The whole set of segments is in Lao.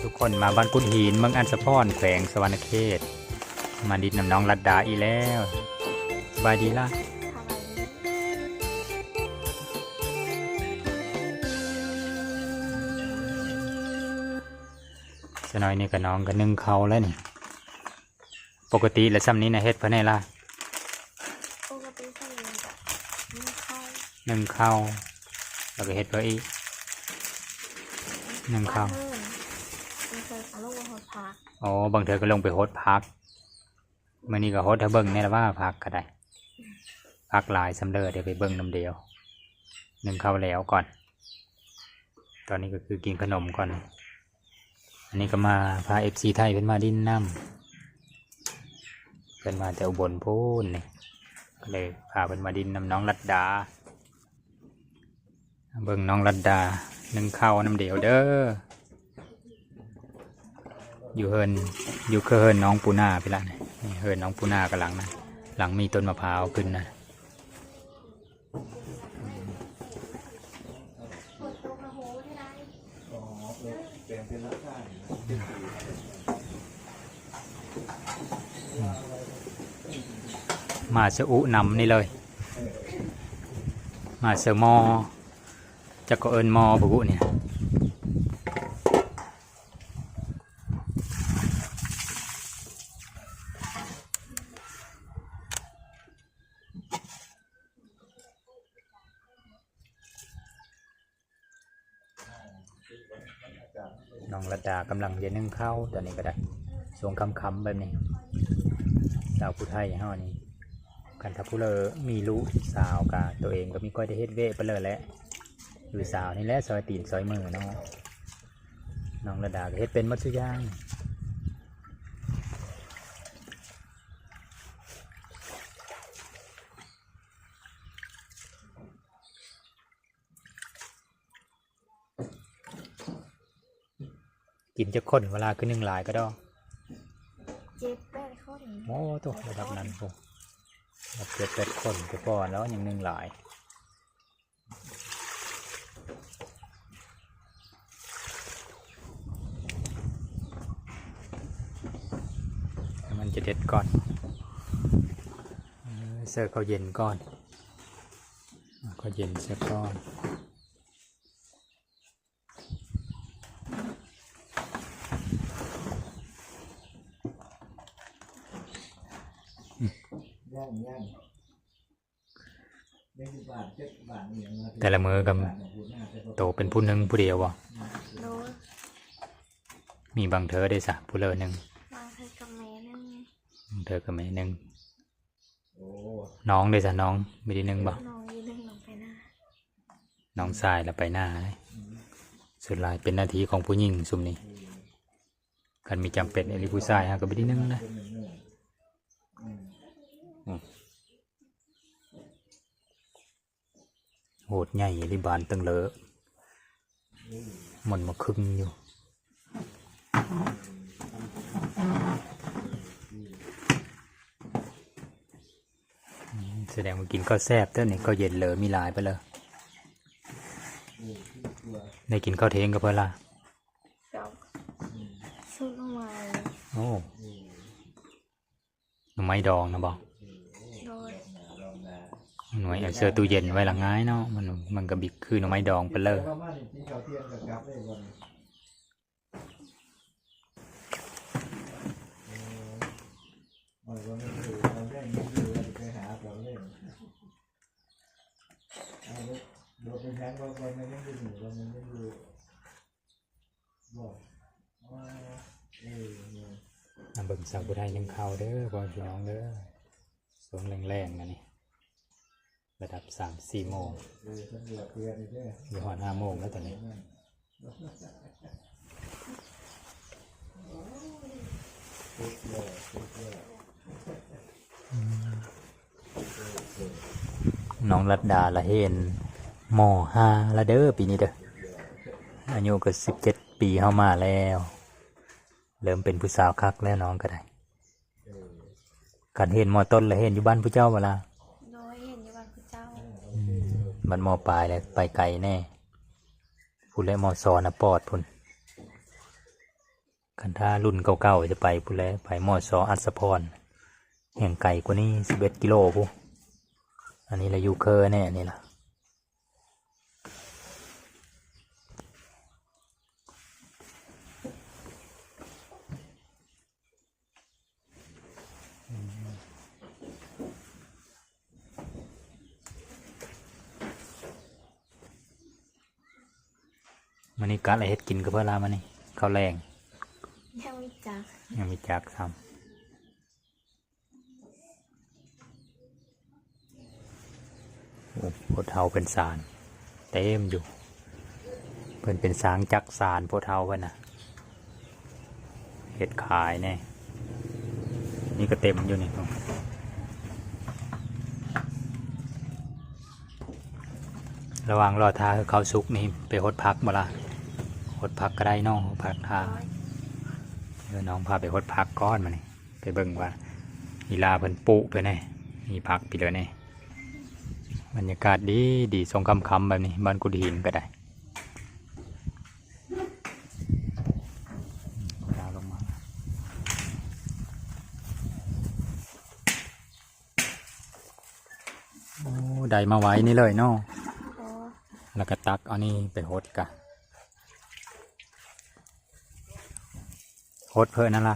ທຸກຄົນມາບ້ານກຸດຫີນ ເມືອງອັດສະພອນ ແຂວງສະຫວັນນະເຂດ ມາດິນນຳນ້ອງລັດດາອີກແລ້ວ. ສະບາຍດີລະ. ສະໜ້ອຍນີ້ກະນ້ອງກະໜຶ້ງເຂົ້າແລ້ວນີ້. ປົກກະຕິແລ້ວຊ່ຳນີ້ນະເຮັດເພິ່ນໃຫ້ລະ? ປົກກະຕິຊ່ຳນີ້ກະໜຶ້ງເຂົ້າ ໜຶ້ງເຂົ້າ ແລ້ວກະເຮັດເພິ່ນອີກ ໜຶ້ງເຂົ້າ. ບາງເທື່ອກະລົງໄປຫົດຜັກ. ອໍ ບາງເທື່ອກະລົງໄປຫົດຜັກ. ມື້ນີ້ກະຫົດໃຫ້ເບິ່ງແນ່ລະວ່າ ຜັກກະໄດ້ ຜັກຫຼາຍຊ່ຳເລີ ດຽວໄປເບິ່ງນຳດຽວ. ໜຶ້ງເຂົ້າແລ້ວກ່ອນ ຕອນນີ້ກະຄືກິນຂະໜົມກ່ອນ. ອັນນີ້ກະມາພາເອັຟຊີໄທເພິ່ນມາດິນນຳ ເພິ່ນມາແຕ່ອຸບົນພຸ້ນນີ້ ກະເລີຍພາເພິ່ນມາດິນນຳນ້ອງລັດດາ. ເບິ່ງນ້ອງລັດດາໜຶ້ງເຂົ້ານຳດຽວເດີ. ຢູ່ເຮືອນ ຢູ່ເຮືອນນ້ອງປູນາພີ້ລະນີ້. ນີ້ເຮືອນນ້ອງປູນາກຳລັງນະ ຫຼັງມີຕົ້ນມະພ້າວຂຶ້ນນະ. ມາຊະອຸນຳນີ້ເລີຍ ມາຊະໝໍ້ ຈັກເຂົາເອີ້ນໝໍ້ບໍ່ຮູ້ນີ້. ນ້ອງລັດດາກຳລັງຈະໜຶ້ງເຂົ້າຕອນນີ້ກະໄດ້ ຊ່ວງຄ່ຳໆແບບນີ້. ສາວຜູ້ໄທເຮົານີ້ ຄັນຖ້າຜູ້ເລີມີລູກສາວກະ ໂຕເອງກະມີຄ່ອຍໄດ້ເຮັດວຽກໄປເລີຍແຫຼະ ຢູ່ສາວນີ້ແຫຼະ ຊ່ອຍຕີນຊ່ອຍມືເນາະ. ນ້ອງລັດດາກະເຮັດເປັນໝົດທຸກຢ່າງ. ກິນຈັກຄົນ ເວລາຄືໜຶ້ງຫຼາຍກະດອກ? ເຈັດແປດຄົນ. ໂອ້ໂຕ ລະດັບນັ້ນພຸ້ນ ເຈັດແປດຄົນກະພໍແລ້ວ ຍັງໜຶ້ງຫຼາຍ. ໃຫ້ມັນຈະເດັດກ່ອນ ເອີ ເສີເຂົ້າເຢັນກ່ອນ ເອົາເຂົ້າເຢັນໃສ່ກ່ອນ. ແຕ່ລະມື້ກະໂຕເປັນຜູ້ໜຶ້ງຜູ້ດຽວບໍ່? ໂດຍ. ມີບາງເທື່ອເດຊະ ຜູ້ເລີໜຶ້ງ? ບາງເທື່ອກະແມ່ໜຶ້ງ. ບາງເທື່ອກະແມ່ໜຶ້ງ. ນ້ອງເດຊະ ນ້ອງມີໄດ້ໜຶ້ງບໍ່? ນ້ອງຢູ່ໜຶ້ງ ນ້ອງໄປນາ. ນ້ອງຊາຍລະໄປນາ. ອືມ ສ່ວນຫຼາຍເປັນໜ້າທີ່ຂອງຜູ້ຍິງຊຸມນີ້. ອືມ ຄັນມີຈຳເປັນອີ່ຫຼີ ຜູ້ຊາຍຫາກະບໍ່ໄດ້ໜຶ້ງນະ. ອືມ ອືມ ໂຫດໃຫຍ່ອີ່ຫຼີ ບານເຖິງເລີ ມັນມາຄຶງຢູ່. ອືມ ສະແດງວ່າກິນເຂົ້າແຊບເດີນີ້ ເຂົ້າເຢັນເລີມີຫຼາຍໄປເລີ. ໄດ້ກິນເຂົ້າທ່ຽງກັບເພິ່ນລະ? ເຈົ້າ ຊຸບໜໍ່ໄມ້. ໂອ້ ໜໍ່ໄມ້ດອງນະບໍ? ໂດຍ. ໜ່ວຍເອົາໃສ່ຕູ້ເຢັນໄວ້ລະງ່າຍເນາະ ມັນ ມັນກະບິກຄືໜໍ່ໄມ້ດອງໄປເລີ. ມາເບິ່ງສາວຜູ້ໄທໜຶ້ງເຂົ້າເດີ ພໍ່ແມ່ພີ່ນ້ອງເດີ ຊ່ວງແລງໆ ອັນນີ້ ລະດັບສາມສີ່ໂມງ ເອີ ເພິ່ນເຫຼືອເພື່ອນເດີ ຢູ່ຮອດຫ້າໂມງແລ້ວຕອນນີ້. ນ້ອງລັດດາລະຮຽນ ມໍຫ້າ ລະເດີ ປີນີ້ເດີ ອາຍຸກະສິບເຈັດປີເຮົາມາແລ້ວ ເລີ່ມເປັນຜູ້ສາວຄັກແລ້ວນ້ອງກະໄດ້. ການຮຽນ ມໍຕົ້ນລະຮຽນຢູ່ບ້ານຜູ້ເຈົ້າບໍ່ລະ? ໂດຍ ຮຽນຢູ່ບ້ານຜູ້ເຈົ້າ. ອືມ ບັດ ມໍປາຍ ລະໄປໄກແນ່ ພຸ້ນແຫຼະ ມໍສອນນະປອດພຸ້ນ. ຄັນຖ້າລຸ້ນເກົ່າໆ ຈະໄປພຸ້ນແຫຼະ ໄປ ມສ ອັດສະພອນ ແຮ່ງໄກກວ່ານີ້ ສິບເອັດກິໂລພຸ້ນ. ອັນນີ້ລະຢູ່ເຄີແນ່ນີ້ລະ. ມື້ນີ້ກະລະເຮັດກິນກັບເພິ່ນລະມື້ນີ້ ເຂົ້າແລງ ຍັງບໍ່ຈັກ ຍັງບໍ່ຈັກຊ້ຳ. ໂອ້ ພໍ່ເຖົ້າເພິ່ນສານເຕັມຢູ່ ເພິ່ນເປັນຊ່າງຈັກສານ ພໍ່ເຖົ້າເພິ່ນນະ ເຮັດຂາຍແດ່. ນີ້ກະເຕັມຢູ່ນີ້ ລະຫວ່າງລໍຖ້າເຂົ້າສຸກນີ້ ໄປຫົດຜັກບໍ່ລະ? ຫົດຜັກກະໄດ້ເນາະ ຫົດຜັກຖ້າ. ເອີ ນ້ອງພາໄປຫົດຜັກກ່ອນມື້ນີ້ ໄປເບິ່ງວ່າອີ່ຫຼ້າເພິ່ນປູກເພິ່ນແດ່ ມີຜັກປີເດີແດ່. ບັນຍາກາດດີດີ ຊ່ວງຄ່ຳໆ ແບບນີ້ ບ້ານກຸດຫີນກະໄດ້. ໂອ້ ໄດ້ມາໄວນີ້ເລີຍເນາະ. ແລ້ວກະຕັກເອົານີ້ໄປຫົດກະ ຫົດເພິ່ນຫັ້ນລະ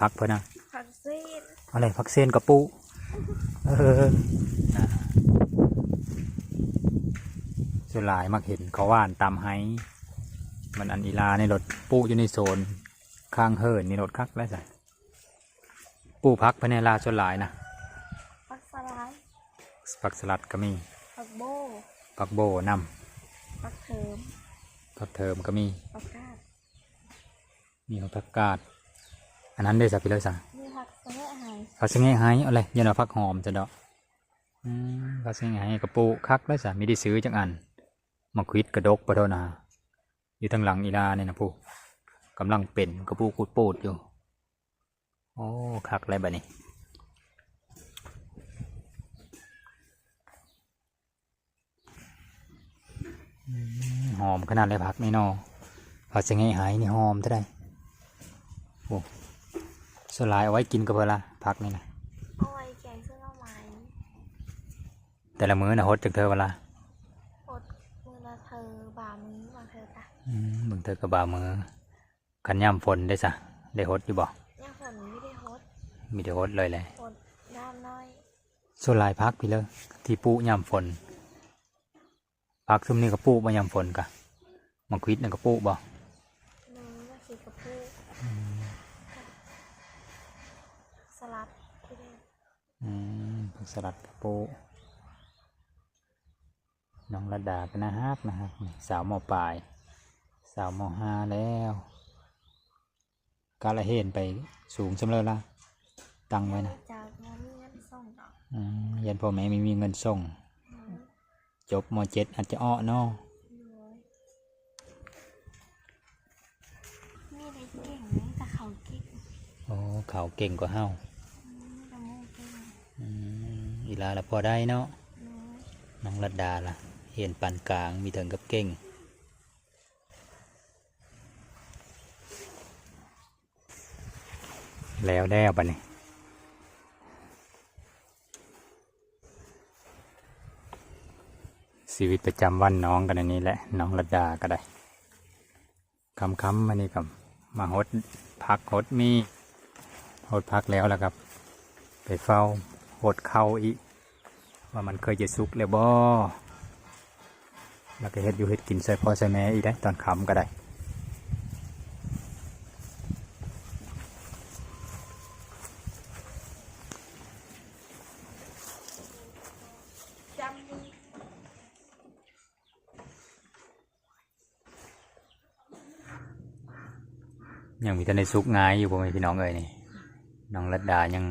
ຜັກເພິ່ນນະ ຜັກເສນ ອັນໃດ ຜັກເສນກະປູກ. ເອີ ສ່ວນຫຼາຍມັກເຫັນເຂົາຫວ່ານຕາມໄຮ່ ມັນອັນອີ່ຫຼ້ານີ້ໂລດ ປູກຢູ່ໃນໂຊນຂ້າງເຫີນນີ້ໂລດ ຄັກຫຼາຍຊະ. ປູກຜັກພາຍໃນລາວສ່ວນຫຼາຍນະ ຜັກສະຫຼັດ ຜັກສະຫຼັດກະມີ ຜັກໂບ ຜັກໂບນຳ ຜັກເທີມ ຜັກເທີມກະມີ ຜັກກາດ ມີຜັກກາດ. ອັນນັ້ນເດ້ສະ ພີ່ເລີສະ ມີຜັກສະແງະໄຮ່ ຜັກສະແງະໄຮ່ ເອົາແຫຼະ ຢ້ານວ່າຜັກຫອມຊັ້ນດອກ. ອືມ ຜັກສະແງະໄຮ່ກະປູກ ຄັກຫຼາຍຊະ ມີໄດ້ຊື້ຈັກອັນ. ໝາກຂວິດກະດົກປະໂທນາ ຢູ່ທາງຫຼັງອີ່ຫຼ້ານີ້ນະ ຜູ້ກຳລັງເປັນກະປູກປູດໆ ຢູ່. ໂອ້ ຄັກແລ້ວບາດນີ້. ອືມ ຫອມຂະໜາດເລີຍຜັກນີ້ເນາະ ຜັກສະແງະໄຮ່ນີ້ຫອມເທົ່າໃດ. ໂອ້ ສ່ວນຫຼາຍເອົາໄວ້ກິນກັບເພິ່ນລະ ຜັກນີ້ນະ ເອົາໄວ້ແກງເຊິ່ງໜໍ່ໄມ້. ແຕ່ລະມື້ນະຫົດຈັກເທື່ອວະລະ? ຫົດມື້ລະເທື່ອບາງມື້ ບາງເທື່ອກະ ອືມ ບາງເທື່ອກະບາງມື້. ຄັນຍາມຝົນເດ້ສະ ໄດ້ຫົດຢູ່ບໍ່? ຍາມຝົນມີແຕ່ຫົດ ມີແຕ່ຫົດເລີຍແຫຼະ ຫົດຍາມນ້ອຍ. ສ່ວນຫຼາຍຜັກພີ້ເລີ ທີ່ປູກຍາມຝົນ ຜັກຊຸມນີ້ກະປູກບໍ່ຍາມຝົນກະ? ໝາກຂວິດນັ້ນກະປູກບໍ່? ໝາກຂວິດກະປູກ ອືມ ສະຫຼັດ ອືມ ຜັກສະຫຼັດກະປູກ. ນ້ອງລັດດາກະໜ້າຮັກ ໜ້າຮັກ ນີ້ສາວ ມ.ປາຍ ສາວ ມ.ຫ້າ ແລ້ວ. ກະລະເຫັນໄປສູງສ່ຳເລີລະ ຕັ້ງໄວ້ນະ ຈະບໍ່ມີເງິນສົ່ງດອກ ອືມ ຢ້ານພໍ່ແມ່ບໍ່ມີເງິນສົ່ງ. ອືມ ຈົບ ມ.ເຈັດ ອາດຈະເອາະເນາະ. ໂດຍ ມີໄດ້ເກັ່ງເດ້ ແຕ່ເຂົາເກັ່ງ. ໂອ້ ເຂົາເກັ່ງກວ່າເຮົາ ອືມ ມີແຕ່ໝູ່ເກັ່ງ. ອືມ ອີ່ຫຼ້າລະພໍໄດ້ເນາະ. ໂດຍ ນ້ອງລັດດາລະ ຮຽນປານກາງ ມີເຖິງກັບເກັ່ງ. ແລ້ວແລ້ວບາດນີ້ ຊີວິດປະຈຳວັນນ້ອງກະແນວນີ້ແຫຼະ ນ້ອງລັດດາກະໄດ້. ຄ່ຳໆ ມານີ້ກະມາຫົດຜັກຫົດໝີ່ ຫົດຜັກແລ້ວລະກະໄປເຝົ້າຫົດເຂົ້າອີກ ວ່າມັນເຄີຍຈະສຸກແລ້ວບໍ່. ລະກະເຮັດຢູ່ເຮັດກິນຊ່ວຍພໍ່ຊ່ວຍແມ່ອີກໄດ໋ ຕອນຄ່ຳກະໄດ້. ຍັງບໍ່ທັນໄດ້ສຸກງ່າຍຢູ່ ພໍ່ແມ່ພີ່ນ້ອງເອີຍ ນີ້ ນ້ອງລັດດາຍັງ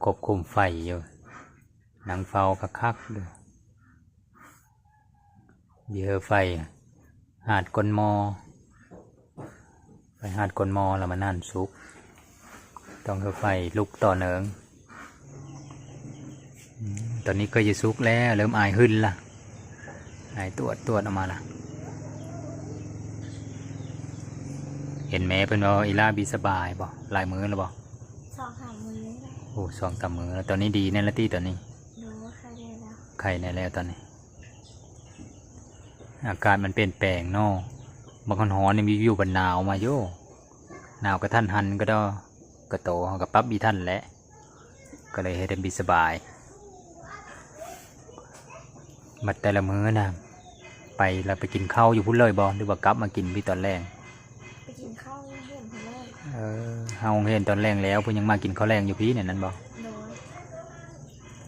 ຄວບຄຸມໄຟຢູ່ ນັ່ງເຝົ້າຄັກໆ ຢູ່ ເຫີໄຟຫາດກົ້ນໝໍ້ ໄຟຫາດກົ້ນໝໍ້ລະມານັ້ນສຸກ ຕ້ອງເຫີໄຟລຸກຕໍ່ເນີງ. ອືມ ຕອນນີ້ເຄີຍຈະສຸກແລ້ວ ເລີ່ມອາຍຫຶ່ນລະ ອາຍຕວດຕວດອອກມາລະ. ເຫັນແມ່ເພິ່ນເວົ້າ ອີ່ຫຼ້າບີສະບາຍບໍ່? ຫຼາຍມື້ແລ້ວບໍ່? ສອງສາມມື້ແລ້ວ. ໂອ້ ສອງສາມມື້ແລ້ວ. ຕອນນີ້ດີແນ່ລະຕິ? ຕອນນີ້ ໂດຍ ໄຂ້ແນ່ແລ້ວ. ໄຂ້ແນ່ແລ້ວຕອນນີ້. ອາກາດມັນປ່ຽນແປງເນາະ, ບັກຮ້ອນໆນີ້ຢູ່ໆບັດໜາວມາໂຢ. ໜາວກະທັນຫັນກະດໍ ກະໂຕເຮົາກະປັບອີ່ທັນແຫຼະ. ກະເລີຍເຮັດໃຫ້ບີສະບາຍ. ບັດແຕ່ລະມື້ນະ ໄປລະໄປກິນເຂົ້າຢູ່ພຸ້ນເລີຍບໍ່ ຫຼືວ່າກັບມາກິນພີ້ຕອນແລງ? ໄປກິນເຂົ້າໂຮງຮຽນພຸ້ນເລີຍ. ເອີ ເຮົາໂຮງຮຽນຕອນແລງແລ້ວ ເພິ່ນຍັງມາກິນເຂົ້າແລງຢູ່ພີ້ແນວນັ້ນບໍ່? ໂດຍ.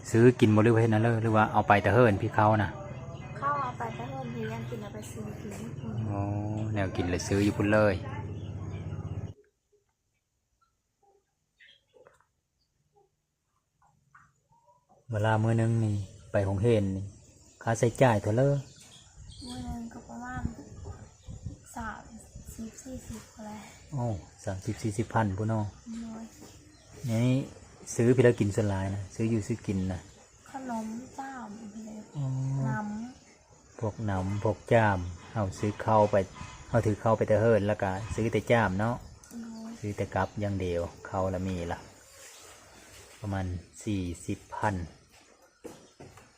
ຊື້ກິນບໍ່ ຫຼືວ່າເຮັດແນວໃດ ຫຼືວ່າເອົາໄປແຕ່ເຮີນພີ້ເຂົ້ານະ? ເຂົ້າເອົາໄປແຕ່ເຮີນພີ້ ອັນກິນເອົາໄປຊື້ກິນ. ອໍ ແນວກິນລະຊື້ຢູ່ພຸ້ນເລີຍ. ເວລາມື້ໜຶ່ງນີ້ໄປໂຮງຮຽນນີ້ ຄ່າໃຊ້ຈ່າຍເທົ່າໃດ? ມື້ໜຶ່ງກະປະມານສາມສິບສີ່ສິບພຸ້ນແຫຼະ. ໂອ້ ສາມສິບສີ່ສິບພັນພຸ້ນເນາະ. ໂດຍ. ນີ້ຊື້ພີ້ລະກິນສ່ວນຫຼາຍນະ ຊື້ຢູ່ຊື້ກິນນະ? ຂະໜົມຈ້າມພີ້ແຫຼະ. ອໍ ນ້ຳ ພວກນ້ຳພວກຈ້າມ ເຮົາຊື້ເຂົ້າໄປ ເຮົາຖືເຂົ້າໄປແຕ່ເຮືອນ ແລ້ວກະຊື້ແຕ່ຈ້າມເນາະ. ໂດຍ. ຊື້ແຕ່ກັບຢ່າງດຽວ ເຂົ້າລະມີລະ ປະມານສີ່ສິບພັນ.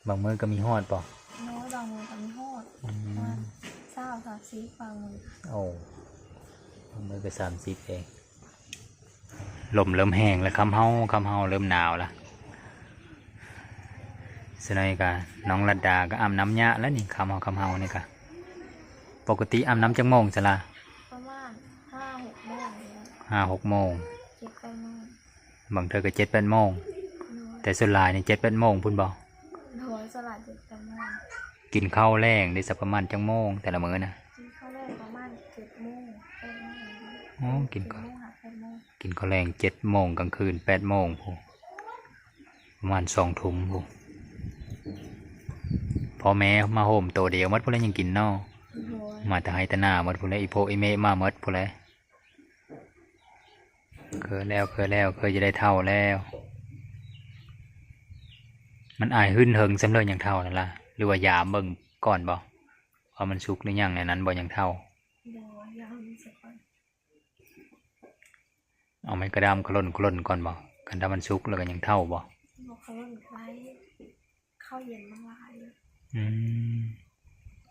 ບາງມື້ກະມີຮອດບໍ່? ໂດຍ ບາງມື້ກະມີຮອດ. ອືມ ປະມານຊາວສາມສິບບາງມື້. ໂອ້ ບາງມື້ກະສາມສິບເອງ. ລົມເລີ່ມແຮງແລ້ວ ຄ່ຳເຮົາ ຄ່ຳເຮົາເລີ່ມໜາວລະ. ສະໄນກະ ນ້ອງລັດດາກະອາບນ້ຳຍາກແລ້ວນີ້ ຄ່ຳເຮົາ ຄ່ຳເຮົານີ້ກະ. ປົກກະຕິອາບນ້ຳຈັກໂມງຊະລະ? ປະມານຫ້າຫົກໂມງນີ້ແຫຼະ. ຫ້າຫົກໂມງ ເຈັດແປດໂມງ. ບາງເທື່ອກະເຈັດແປດໂມງ. ໂດຍ. ແຕ່ສ່ວນຫຼາຍນີ້ເຈັດແປດໂມງພຸ້ນບໍ່? ໂດຍ ສ່ວນຫຼາຍເຈັດແປດໂມງ. ກິນເຂົ້າແລງເດ ສະປະມານຈັກໂມງແຕ່ລະມື້ນະ? ກິນເຂົ້າແລງປະມານເຈັດໂມງ ແປດໂມງ. ອໍ ກິນເຂົ້າ ເຈັດໂມງຫາແປດໂມງ. ກິນເຂົ້າແລງເຈັດໂມງ ກາງຄືນແປດໂມງພຸ້ນ ປະມານສອງທຸ່ມພຸ້ນ. ພໍ່ແມ່ມາໂຮມໂຕດຽວໝົດພຸ້ນແຫຼະ ຍັງກິນເນາະ. ໂດຍ. ມາແຕ່ໄຮ່ແຕ່ນາໝົດພຸ້ນແຫຼະ ອີ່ພໍ່ອີ່ແມ່ມາໝົດພຸ້ນແຫຼະ. ເຄີແລ້ວ ເຄີແລ້ວ ເຄີຈະໄດ້ເຖົ້າແລ້ວ. ມັນອາຍຫຶ້ນເຫິງສ່ຳເລີຍຍັງເຖົ້ານັ້ນລະ ຫຼືວ່າຢາມເບິ່ງກ່ອນບໍ່ ວ່າມັນສຸກຫຼືຍັງແນວນັ້ນບໍ່ ຍັງເຖົ້າ? ບໍ່ ຢາມເບິ່ງສາກ່ອນ. ເອົາໄມ້ກະດາມຂະຫຼົ່ນໆກ່ອນບໍ່ ຄັນຖ້າມັນສຸກແລ້ວກະຍັງເຖົ້າບໍ່? ບໍ່ ຂະຫຼົ່ນກະໄດ້ ເຂົ້າເຢັນມັນຫຼາຍ. ອືມ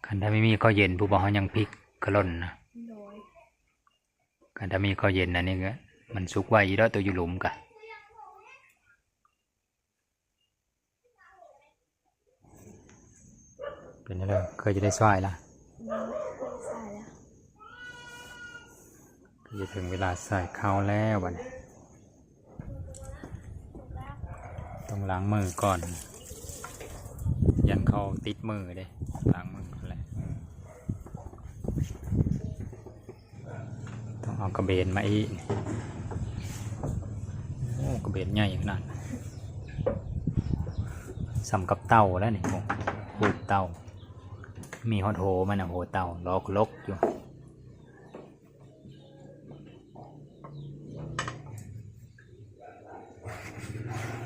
ຄັນຖ້າມີເຂົ້າເຢັນ ຜູ້ບໍ່ ເຮົາຍັງພິກຂະຫຼົ່ນນະ. ໂດຍ. ຄັນຖ້າມີເຂົ້າເຢັນອັນນີ້ກະ ມັນສຸກໄວຢູ່ດອກ ໂຕຢູ່ລຸ່ມກະ. ເປັນຈັ່ງໃດ ເຄີຈະໄດ້ສວາຍລະ? ໂດຍ ສວາຍລະ. ກະຈະເຖິງເວລາສວາຍເຂົ້າແລ້ວບັດນີ້. ຕ້ອງລ້າງມືກ່ອນ ຢ້ານເຂົ້າຕິດມືເດ້ ລ້າງມືກ່ອນແຫຼະ. ຕ້ອງເອົາກະເບນມາອີກ. ໂອ້ ກະເບນໃຫຍ່ຂະໜາດ ສ່ຳກັບເຕົ່າແລ້ວນີ້. ໂອ້ ຮູບເຕົ່າ ມີຮອດໂຮມັນນະ ໂຮເຕົ່າ ລອກລົກຢູ່. ອ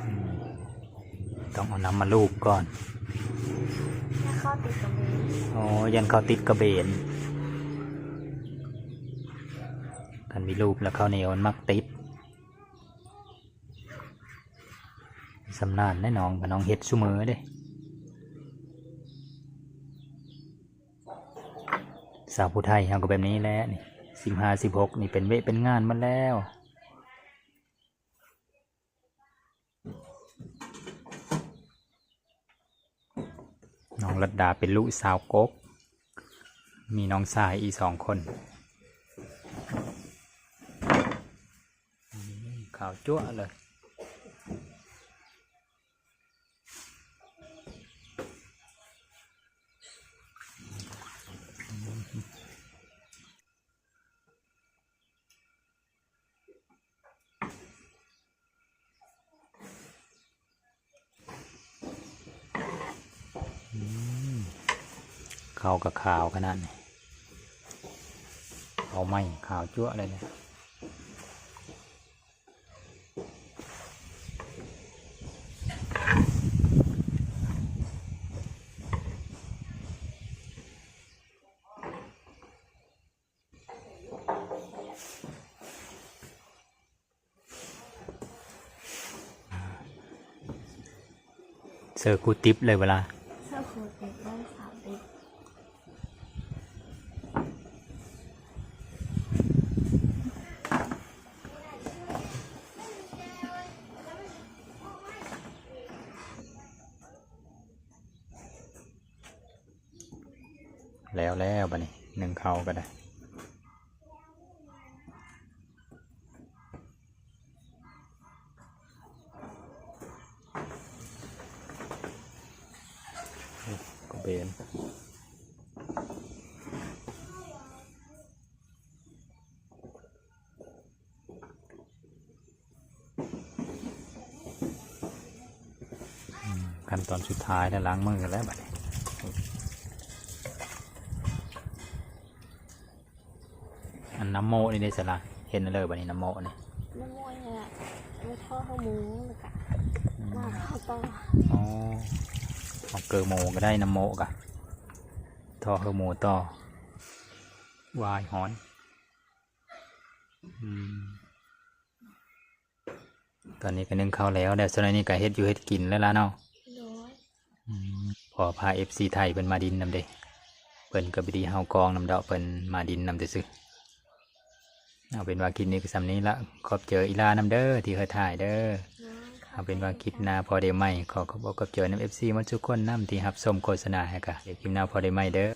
ືມ ຕ້ອງເອົານ້ຳມາລູບກ່ອນ. ຢ້ານເຂົ້າຕິດກະເບນ. ອໍ ຢ້ານເຂົ້າຕິດກະເບນ. ຄັນມີລູບແລ້ວເຂົ້າໜຽວມັນມັກຕິດ. ຊຳນານເດ້ນ້ອງ ກະນ້ອງເຮັດຊຸມື້ເດ້. ສາວຜູ້ໄທເຮົາກະແບບນີ້ແຫຼະນີ້ ສິບຫ້າ ສິບຫົກນີ້ເປັນວຽກເປັນງານໝົດແລ້ວ. ນ້ອງລັດດາເປັນລູກສາວກົກ ມີນ້ອງຊາຍອີກສອງຄົນ. ອືມ ຂາວຈັ້ວເລີຍ. ອືມ ເຂົ້າກະຂາວຂະໜາດນີ້ ເຂົ້າໃໝ່ຂາວຈັ້ວເລີຍ. ເຊີກູຕິບເລີຍເວລາ ເຊີຄູຕິບເລີຍສາມຕິບ. ແລ້ວແລ້ວບາດນີ້ ໜຶ້ງເຂົ້າກໍໄດ້. ກະເບນ ອືມ ຂັ້ນຕອນສຸດທ້າຍແລ້ວ ລ້າງມືແລ້ວບາດນີ້. ອັນນ້ຳໂມ້ນີ້ເດ້ສະລະ ເຮັດແນວໃດບາດນີ້ ນ້ຳໂມ້ນີ້? ນ້ຳໂມ້ນີ້ແຫຼະ ເອົາໄວ້ທໍ່ເຂົ້າໝູ ແລ້ວກະ ອືມ ລ້າງເຂົ້າຕໍ່. ອໍ ເອົາເກີໝູກໍໄດ້ ນ້ຳໂມ້ກະ ທໍ່ເຂົ້າໝູຕໍ່. ວາຍ ຮ້ອນ. ອືມ ຕອນນີ້ກໍໜຶ້ງເຂົ້າແລ້ວ ແລ້ວສ່ວນອັນນີ້ກໍເຮັດຢູ່ເຮັດກິນແລ້ວລະເນາະ. ໂດຍ. ອືມ ພໍພາເອັຟຊີໄທເພິ່ນມາດິນນຳເດ້ ເພິ່ນກໍບໍ່ໄດ້ເຮົາກອງນຳດອກ ເພິ່ນມາດິນນຳຊື່ໆ. ເອົາເປັນວ່າຄລິບນີ້ກໍສ່ຳນີ້ລະ ຂອບໃຈອີ່ຫຼ້ານຳເດີທີ່ເຮັດຖ່າຍເດີ. ໂດຍ. ເອົາເປັນວ່າຄລິບໜ້າພໍໄດ້ໃໝ່ ຂໍຂອບອົກຂອບໃຈນຳເອັຟຊີໝົດທຸກຄົນນຳທີ່ຮັບຊົມໂຄສະນາໃຫ້ກະ ຄລິບໜ້າພໍໄດ້ໃໝ່ເດີ.